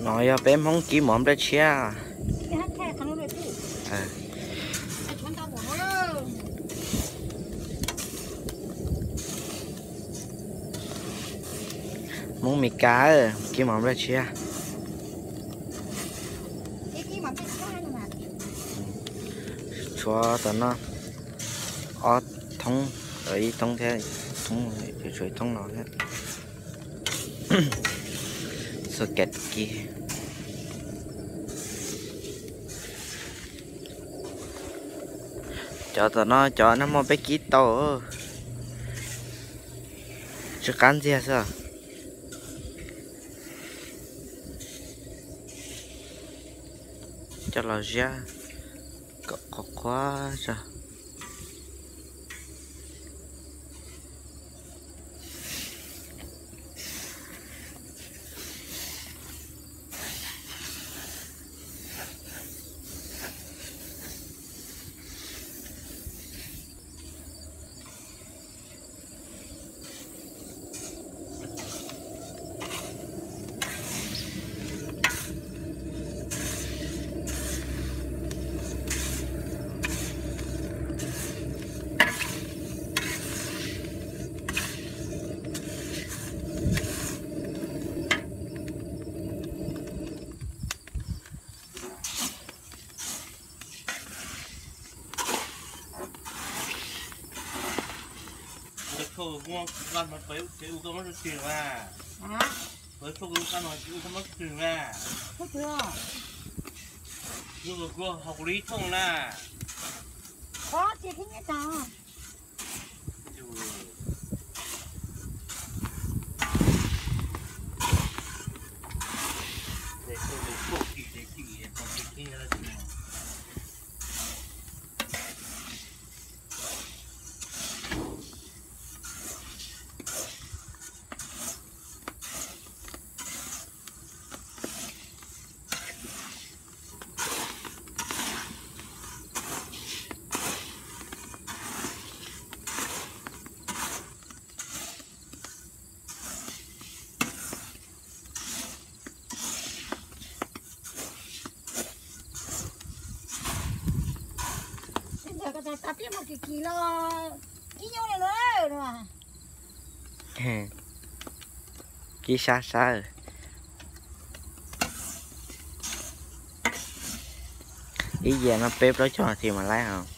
No yog peb Hmoob kib mov nplej tshiab. Hmoob Mes Kas kib mov nplej tshiab. Tshuav tom no ob thoob, ib thoob thiab, tshuav ib thoob no thiab. Xo kem kis. Cov tom no cov nag hmo peb kib tau, tsw qab ntxiag xwb. Coj los ziab kom qhuav qhuav tso. Kib sab sab. Ib yam no peb plaub caug nas this mas laib os.